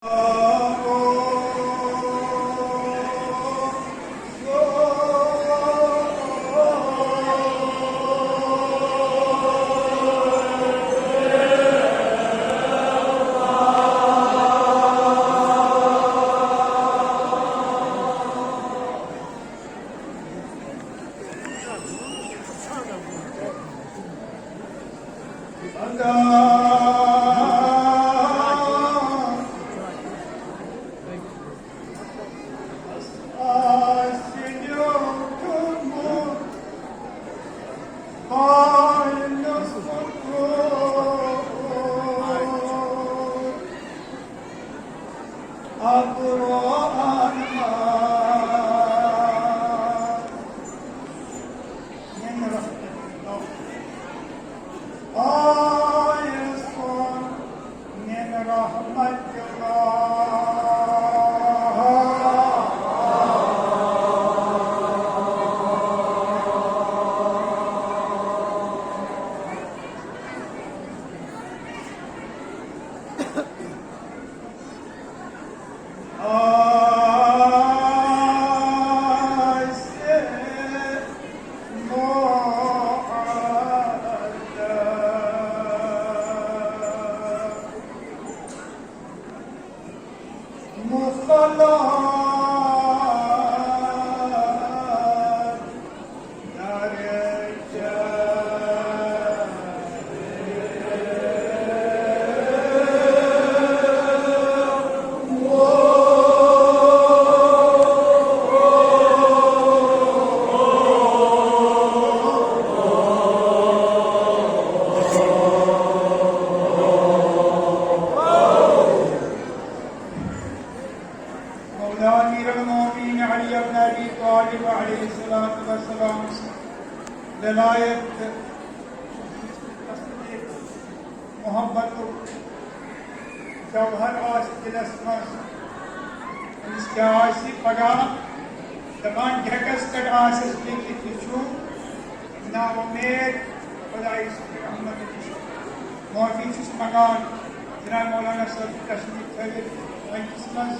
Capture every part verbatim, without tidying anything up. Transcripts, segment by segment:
آیس من رحمت اللہ۔ مولا امیر المومنین علی ابن ابی طالب علیہ الصلوۃ والسلام سٕنٛز ولایت، محبتُک جوہر آسہِ دِلس منٛز، أمِس کیٛاہ آسہِ پگاہ؟ دَپان گرٛٮ۪کس پٮ۪ٹھ آسٮ۪س لیکھِتھ، یہِ چھُ نا اُمید خۄدایہِ سٕنٛدِ رحمتہٕ نِش۔ معٲفی چھُس منٛگان جناب مولانا صٲب تشریف تھٲوِتھ، أکِس منٛز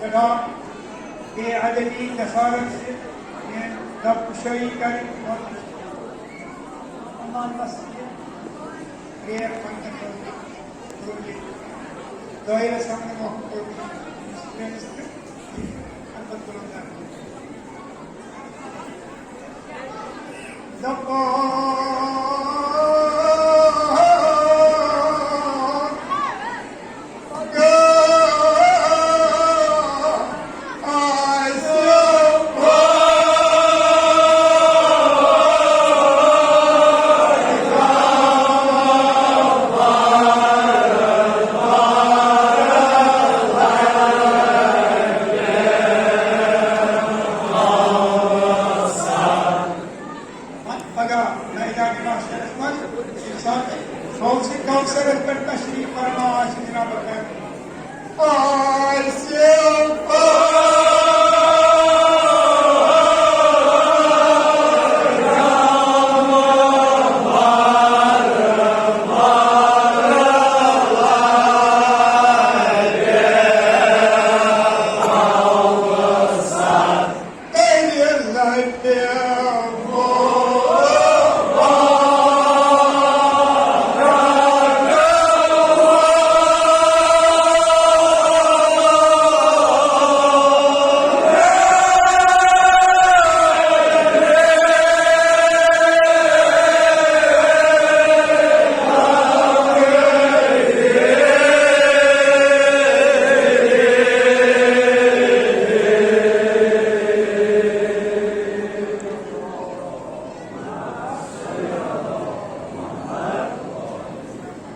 سٮ۪ٹھاہ بے ادبی جسارت سۭتۍ میٲنۍ لب کُشٲیی کرٕنۍ۔ معٲفی چھُس منٛگان۔ امان بس یہِ پرٛیر پنٛنہِ خٲطرٕ ضروٗری۔ دٲیرس منٛز محبت کوٚرمُت۔ پگاہ میدان محشرس منٛز ییٚمہِ ساتہٕ حوض کوثرس پٮ۪ٹھ تشریف فرما آسہِ جناب اکرم۔ آسہِ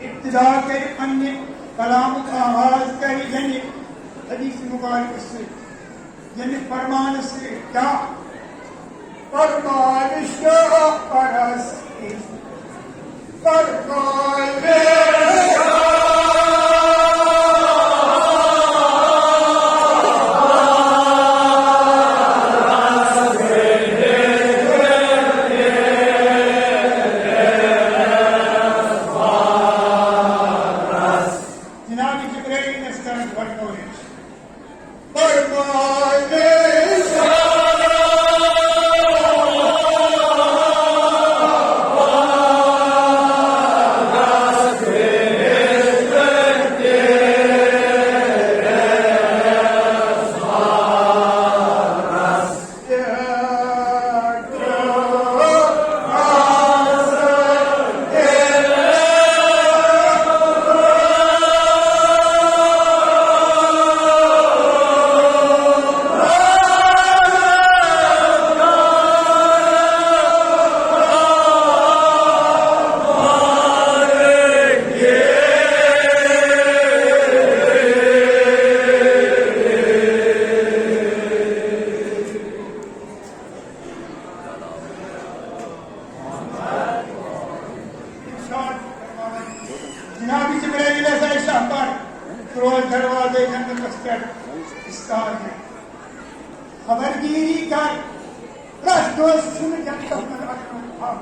ابتدا کرِ پننہِ کلامُک آغاز کرِ ییٚمہِ حدیث مبارک سۭتۍ، ییٚمہِ فرمانہٕ سۭتۍ، کیٛاہ؟ فرمان شاہ پرستی، فرمان جناب جبرائیل علیہ السلام فرموو، ارشاد فرماوان، جناب جبرائیل علیہ السلام پر روز دروازے جنتس پٮ۪ٹھ استاد ہے۔ خبرگیری کر، پرٛٮ۪تھ کٲنٛسہِ چھُنہٕ جنتس منٛز اژنُک حق،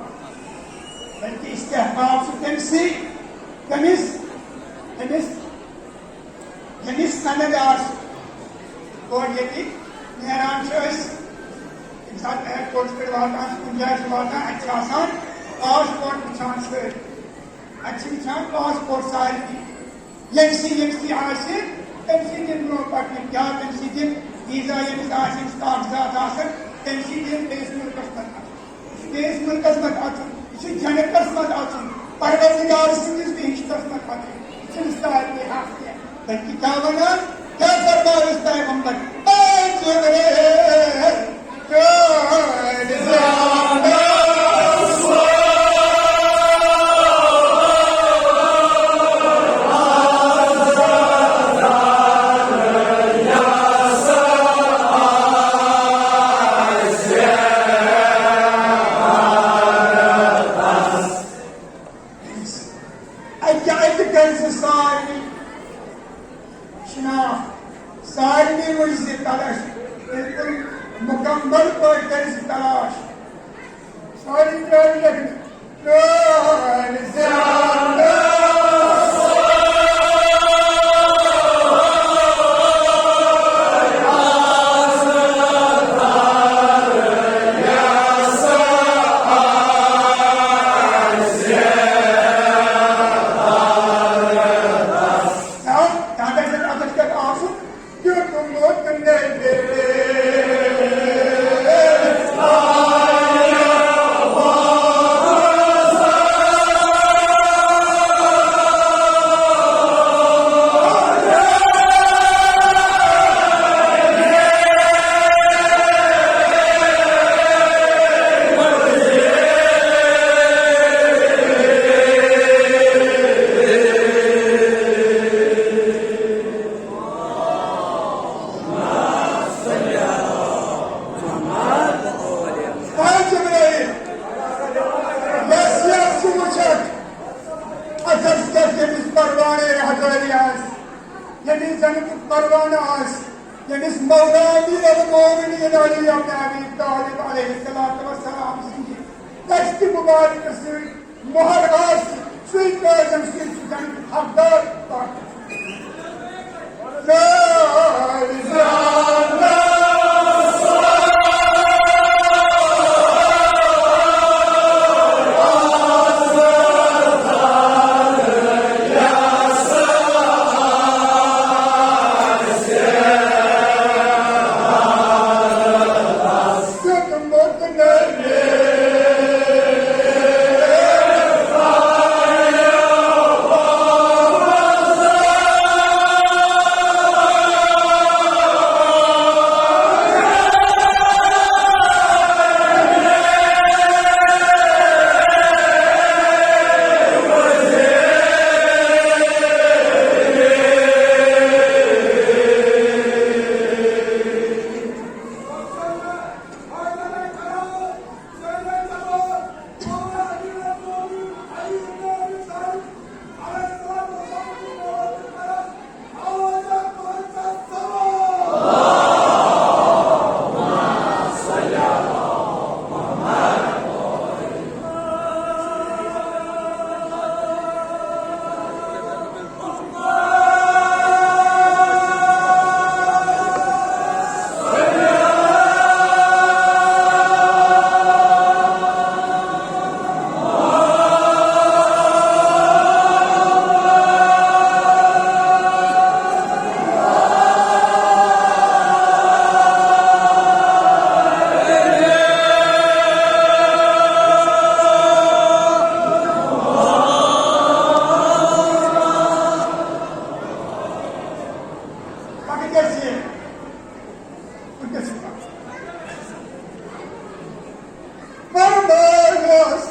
بلکہِ استحقاق چھُ تٔمۍ سٕے، تٔمِس، تٔمِس ییٚمِس سند آسہِ، گۄڈٕ ییٚتہِ نیران چھِ أسۍ، ییٚمہِ ساتہٕ ایئرپورٹس پٮ۪ٹھ واتان چھِ، کُنہِ جایہِ چھِ واتان، اَتہِ چھِ آسان پاسپورٹ وٕچھان سۭتۍ۔ اَتہِ چھِ وٕچھان پاسپورٹ سارنٕے۔ ییٚمہِ سٕے، ییٚمہِ سٕے آسہِ، تٔمۍ سٕے دِن برونٛہہ پکنہٕ۔ کیٛاہ تٔمۍ سٕے دِن ویزا، ییٚمِس آسہِ، ییٚمِس کاغذات آسن، تٔمۍ سٕے دِن بیٚیِس مُلکس منٛز اژُن۔ بیٚیِس مُلکس منٛز اژُن، یہِ چھُ جنتس منٛز اژُن، پروردگار سٕنٛدِس بہشتس منٛز اژُن۔ یہِ چھُنہٕ سارنٕے حق کینٛہہ۔ بلکہِ کیٛاہ ونان، کیٛاہ فرمٲوِس پیغمبر؟ اے جبریل، چٲنۍ زیادٕ اَکہِ اَکہِ کٔرۍ زِ سارنٕے شناخت، سارنٕے روزِ زِ تلاش، بالکل مکمل پٲٹھۍ کٔرۍ زِ تلاش۔ سارنٕے ترٛٲوِو لیکھنہٕ۔ اے جبرائیل، یۄس یۄس ژٕ وٕچھکھ، اتھس کیتھ ییٚمِس پروانٕے رہدٲری آسہِ، ییٚمِس جنتُک پروانہٕ آسہِ، ییٚمِس مولا امیر المومنین علی ابن ابی طالب علیہ الصلوۃ والسلام سٕنٛدِ دستِ مبارکہٕ سۭتۍ مۄہر آسہِ، سُے کٲجن سۭتۍ چھُ جنتُک حقدار۔ وٕنکیٚس یہِ، وٕنکیٚس یہِ۔ فرمٲیِس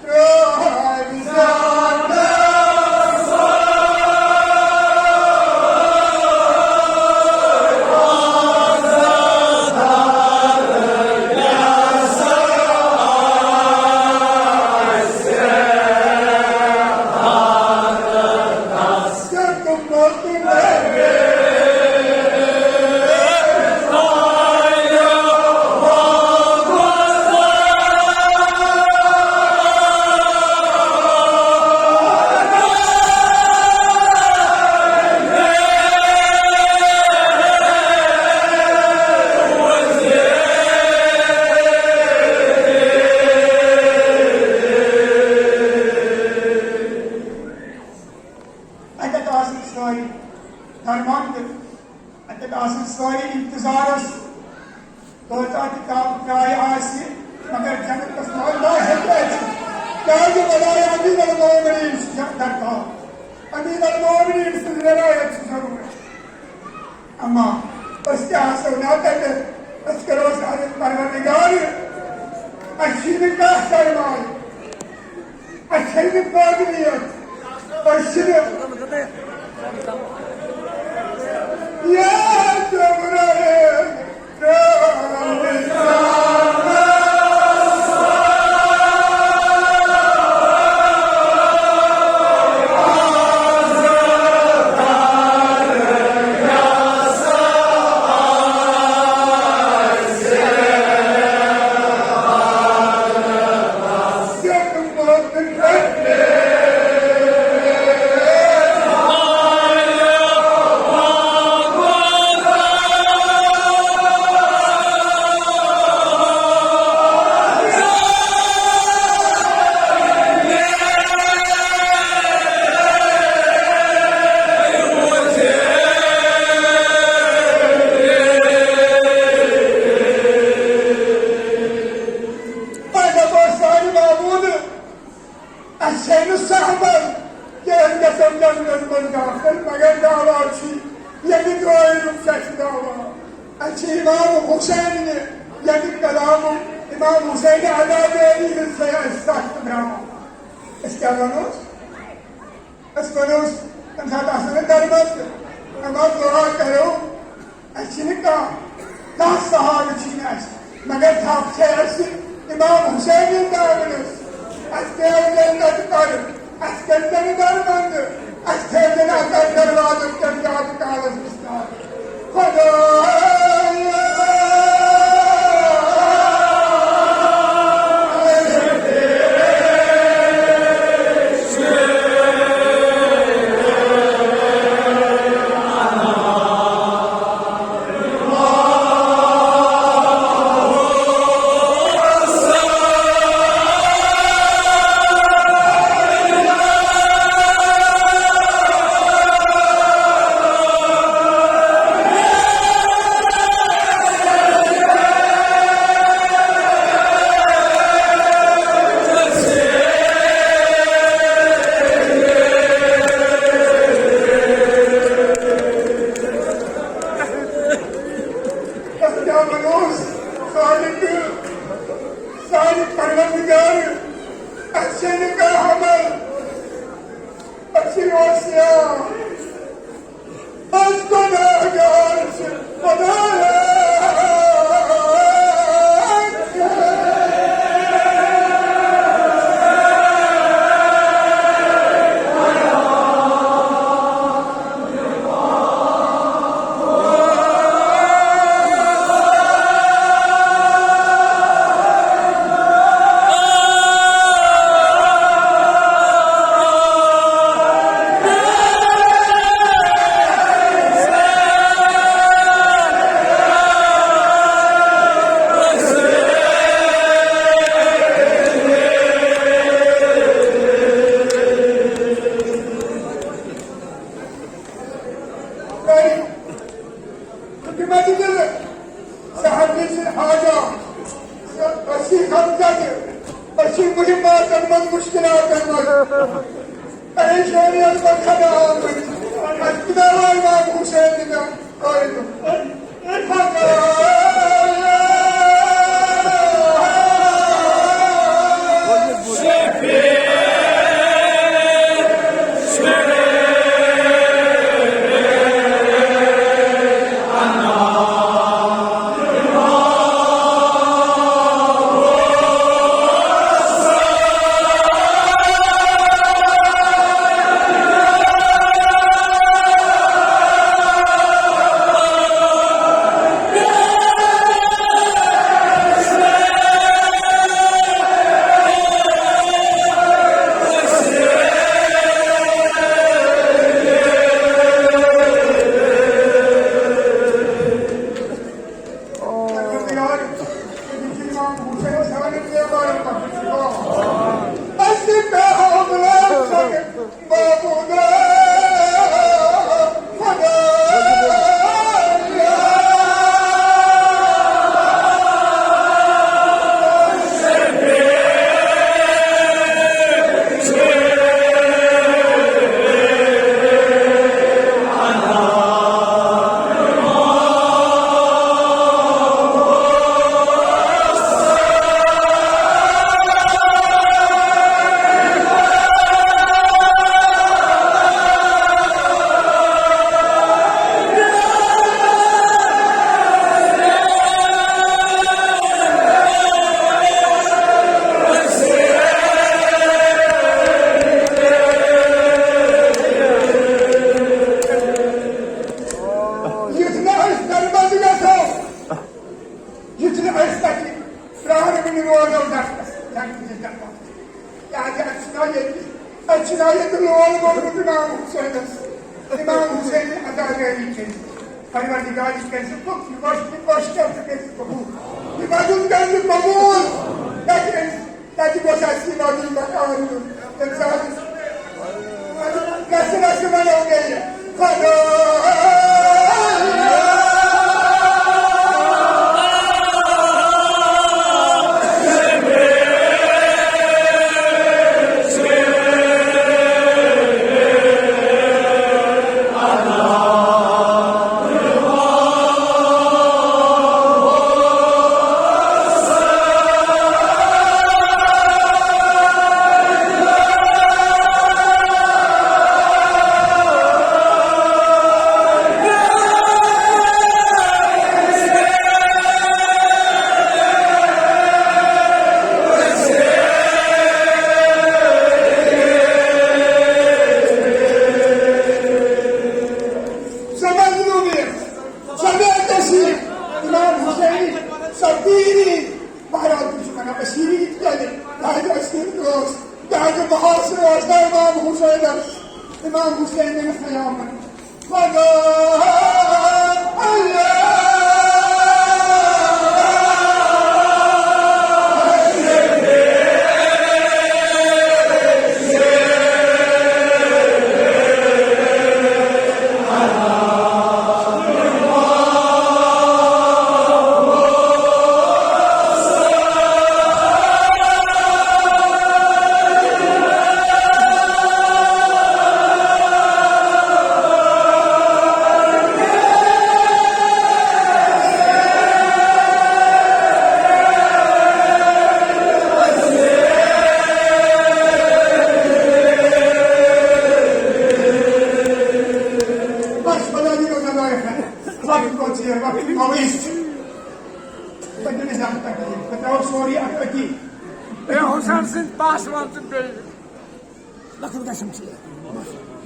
ترٛٲوِس۔ اَتٮ۪تھ آسن سٲری درماندٕ، اَتٮ۪تھ آسن سٲری اِنتظارس۔ کۭژاہ تہِ تاپہٕ پیٛایہِ آسہِ، مگر جنتس منٛز ما ہیٚکہِ اَژِتھ؟ کیٛازِ وَلایہِ امیٖر المومنیٖن چھُ درکار، امیٖر المومنیٖن سٕنٛز رعایت چھِ ضروٗرت۔ اما أسۍ تہِ آسو نا تَتہِ، أسۍ کَرو أسۍ عرض پروردگار، اَسہِ چھِی نہٕ کانٛہہ سرمایہِ، اَسہِ چھَے نہٕ قٲبلیت، أسۍ چھِنہٕ۔ یا جبرائیل، اَسہِ چھے نہٕ سہبل کینٛہہ گژھن جنتس منٛز داخل، مگر دعویٰ چھُ ییٚتہِ ترٲوِتھ، کیٛاہ چھُ دعویٰ؟ اَسہِ چھِ امام حسین یہِ، ییٚتہِ کلام امام حسین عزاداری ہٕنٛز چھے اَسہِ سخت برٛاو۔ أسۍ کیٛاہ وَنوس؟ أسۍ وَنوس، تَمہِ ساتہٕ آسو نہٕ درمت، اما دعا کرو، اَسہِ چھِنہٕ کانٛہہ، کانٛہہ سہارٕ چھِنہٕ اَسہِ، مگر تھپھ چھےٚ اَسہِ امام حسینٕنۍ دامنس۔ اَسہِ پیٚیہِ جنت ترُن، اَسہِ کٔرۍ زَن دربند، اَسہِ تھٲے زَن اَتھ دروازس پٮ۪ٹھ زیادٕ کالس بِستار۔ خدایا۔ أسۍ کیٛاہ وَنوس؟ خالق، سانہِ پروردگار، اَسہِ چھے نہٕ کانٛہہ عمل، اَسہِ چھِ عٲصیان، أسۍ گۄناہگار چھِ، خدایا۔ خدمت دل سہل نشین حاجہ، اسی خمزہ، اسی مہماتن منٛز، مشکلاتن منٛز، پریشانین منٛز خدا آمٕتۍ۔ اَسہِ خدایا امام حسین دِتھ۔ یُتھ نہٕ أسۍ دربدر گژھو، یُتھ نہٕ أسۍ تَتہِ پرٛارٕ وٕنہِ روزو دربس، دربس، دربس۔ کیٛازِ اَسہِ چھُنہ ییٚتہِ، اَسہِ چھُنہ ییٚتہِ لول گوٚمُت اِمام حُسینَس، اِمام حُسینہِ عزادٲری کٔرِتھ۔ پروردگار، یہِ کٔرۍ زِ قبوٗل، یہِ گۄژھ، یہِ گۄژھ کیٛاہ ژٕ کٔرۍ زِ قبوٗل، یہِ وَدُن کٔرۍ زِ قبوٗل۔ تَتہِ أمِس، تَتہِ گوٚژھ اَسہِ یہِ وَدُن بَکار یُن۔ تَمہِ ساتہٕ گژھِ نہ سُہ وَنو بیٚیہِ، خۄدایا۔ سۄ مظلومیت، سۄ بے کسی، امام حسین، سۄ پیری، بہرحال، تِم چھِ وَنان، أسۍ یی نہٕ یِتھ کٔنۍ، کیٛازِ أسۍ کٔرۍ ٲس، کیٛازِ محاصرٕ اوس نہ امام حسینَس، امام حسینَن خیامَن۔ خدا اللہ۔ بس، خدا دِیِو، خدایَس حوالہٕ۔ وقت گوٚو ژیر، وقت گوٚو waste۔ بہٕ دِمہٕ زیادٕ تکلیٖف، بہٕ ترٛاوٕ سورُے اَتھ أتی۔ ہے حسین سٕنٛدۍ پاسوان تہٕ بیٚیہِ۔ لۄکُٹ گژھُن چھُ۔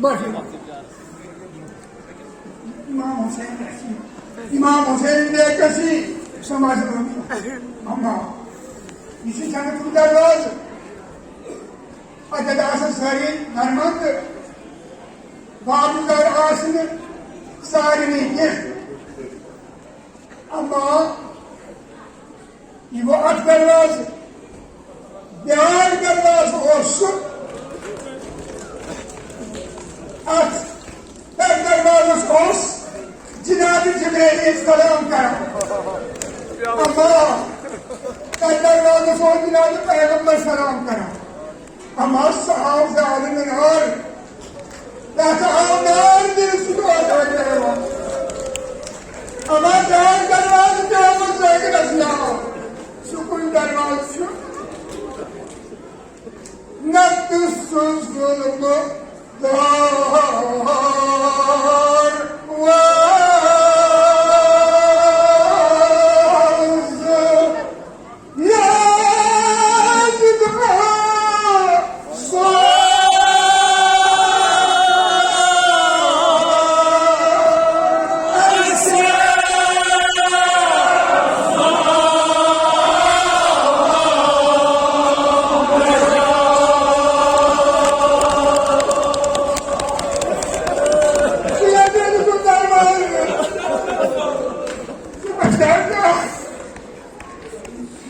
بس، بس۔ امام حسین کسی، امام حسین بے کسی، سمجھ لو۔ اما یہِ چھُ جنتُک دروازٕ۔ اَتٮ۪تھ آسَن سٲری ہُنرمند، باقٕے آسہِ نہٕ سارنٕے کینٛہہ۔ اما یہِ گوٚو اَتھ دروازٕ۔ بیٛاکھ دروازٕ اوس سُہ، اَتھ تَتھ دروازَس اوس جناب جبرائیل سلام کران۔ اما تَتھ دروازَس اوس جناب پیغمبر سلام کران۔ اما سُہ آو زالہٕ نار۔ تَتھ آو نار دِنہٕ، سُہ تہِ اوس اَتھ دروازَس۔ اما بیٛاکھ دروازٕ پیومُت زٲگرس یاو۔ سُہ کُس دروازٕ چھُ؟ نتہٕ سُہ ظُلمہٕ دار وازٕ۔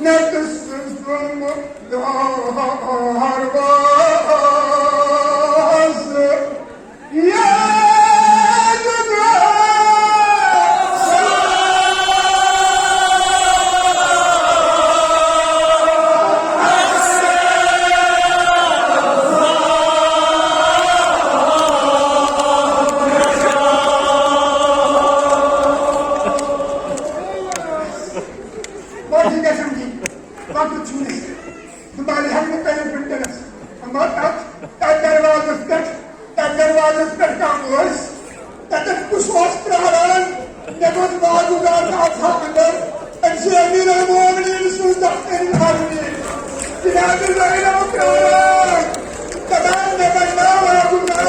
نتہٕ سُہ ظُلمہٕ دار وازٕ۔ یا باقٕے گژھن دِنۍ۔ وقت چھُنہٕ اَسہِ۔ بہٕ بَرٕ ہا نہٕ تَتٮ۪تھ وٕنکیٚنَس۔ اَما تَتھ، تَتھ دروازَس پٮ۪ٹھ، تَتھ دروازَس پٮ۪ٹھ کَم ٲسۍ۔ تَتٮ۪تھ کُس اوس پرٛاران؟ مےٚ دوٚپ، واگُزار تہٕ اَژٕ ہا اَندَر۔ أمۍ چھِ أمیٖر المومنیٖن سُنٛد دفتر العالمین۔ جناب زینب پرٛاران۔ دَپان، مےٚ بَنناو واگُزار۔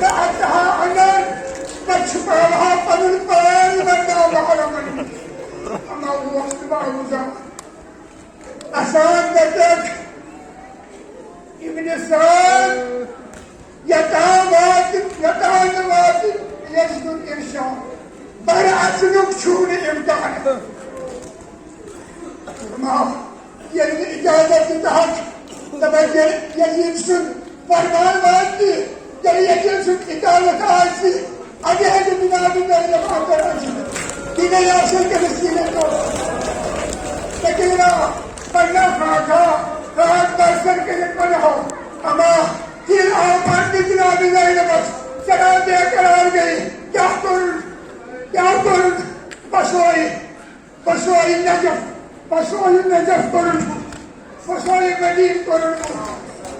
بہٕ اَژٕ ہا اَندَر۔ بہٕ چھُپاوٕ ہا پَنُن پان، بَنناو محرمَن۔ اَما اوس نہٕ واگُزار۔ اَسان دَپٮ۪کھ، ابن سعد، یوٚتام واتہِ، یوٚتام نہٕ واتہِ یزدُک ارشاد، بَرٕ اَژنُک چھُو نہٕ اِمکان۔ اَما ییٚلہِ نہٕ اِجازت دِتہَکھ، دَپان، ییٚلہِ یزید سُنٛد فرمان واتہِ، ییٚلہِ یزید سُنٛد اِجازت آسہِ، اَدٕ ہیٚکہِ جناب زینب اَندَر أژِتھ۔ دِنَے آسن تٔمِس یہِ نہٕ۔ لیکن پنٛنہ خاکہ، خاک برسر کٔرِتھ وَنہو، اَما ییٚلہِ آو پَننہِ جناب زینبَس، سٮ۪ٹھاہ بے قرار گٔے، کیٛاہ کوٚرُن، کیٛاہ کوٚرُن؟ بَسوے، بَسوے نجف، بَسوے نجف کوٚرُن۔ بہٕ سوے مدیٖنہٕ کوٚرُن۔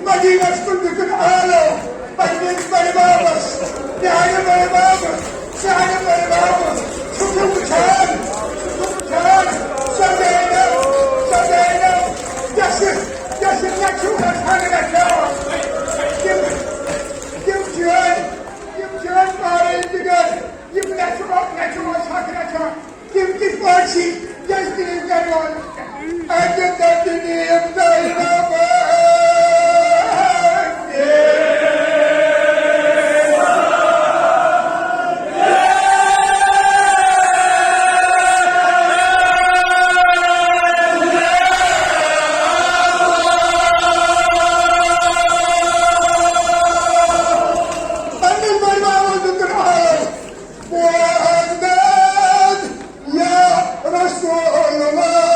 مدیٖنَس کُن دِتُن آلو۔ پننِس بٔڑِ بَبَس، میٛانہِ بٔڑِ بَبَس، میٛانہِ بٔڑِ بَبَس۔ سُہ چھُ وٕچھان، سُہ چھُ وٕچھان۔ سۄ زینب، سۄ زینب، یۄسہٕ، یۄسہٕ نیٚچوٗ اوس حق رَچھان۔ تِم، تِم چٲنۍ، تِم چٲنۍ پارٕے جِگر، یِم نیٚچوٗ، نیٚچوٗ اوس حق رَچھان۔ تِم کِتھ پٲٹھۍ چھِ ییٚلہِ تِم کران؟ اَتہِ تَتہِ نِیَم زینب۔ پننِس بٔڑۍ بابَس دیُتُن آو۔ محمد یا رسول اللہ۔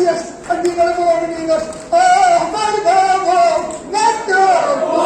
امیر المومنینس احمد بابا نتہٕ۔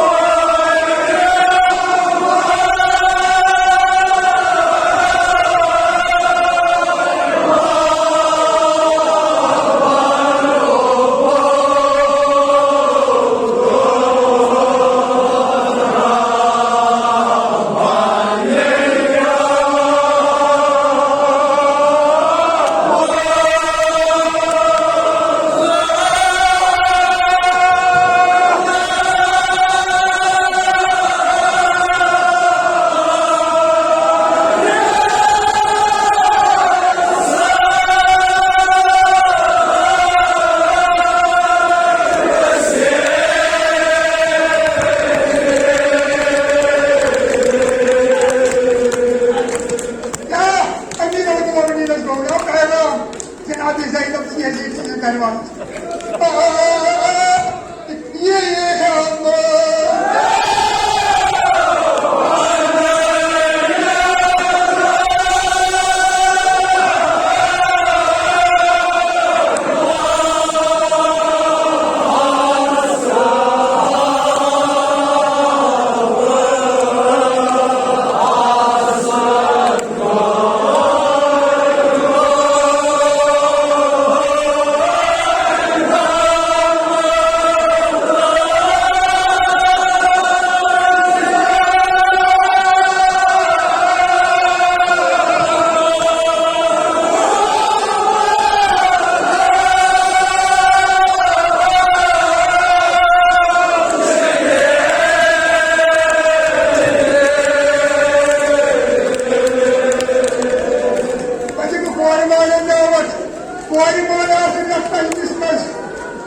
کیٛاہ امیر المومنینس گوٚو نا پیغام؟ جناب زینب تہٕ یزید سٕنٛدِس دربارس۔ آ، آ، آ، آ، یہِ، یہِ، یہِ، پتہٕ گوٚو کورِ مالٮ۪ن دعوت۔ کورِ مول آسن یتھ مجلسہِ منٛز،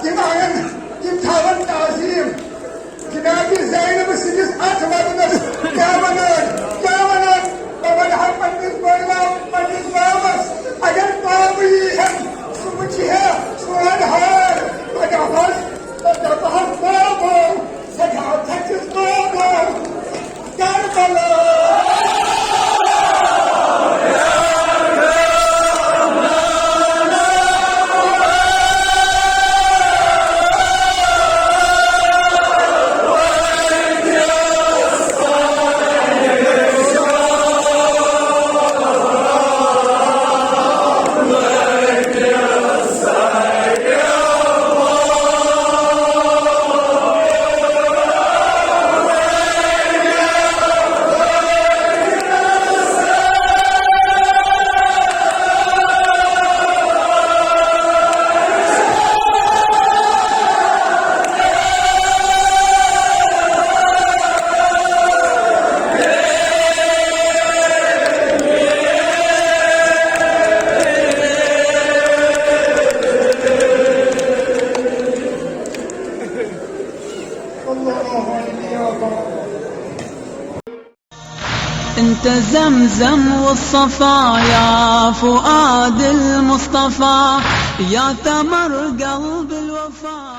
تِم انن، تِم تھاون تعظیم۔ جناب زینب سٕنٛدِس اتھ ودنس کیٛاہ ونان، کیٛاہ ونان؟ بہٕ ونہٕ ہا پننِس بٲے باب، پننِس بابس، اگر بابہٕ یی ہن، سُہ وٕچھِ ہا سون حال، بہٕ دپہس، بہٕ دپہس، بابو، سٮ۪ٹھاہ تھٔچِس بابو، کربلا۔ انت زمزم والصفا يا فؤاد المصطفى، يا تمر قلب الوفا.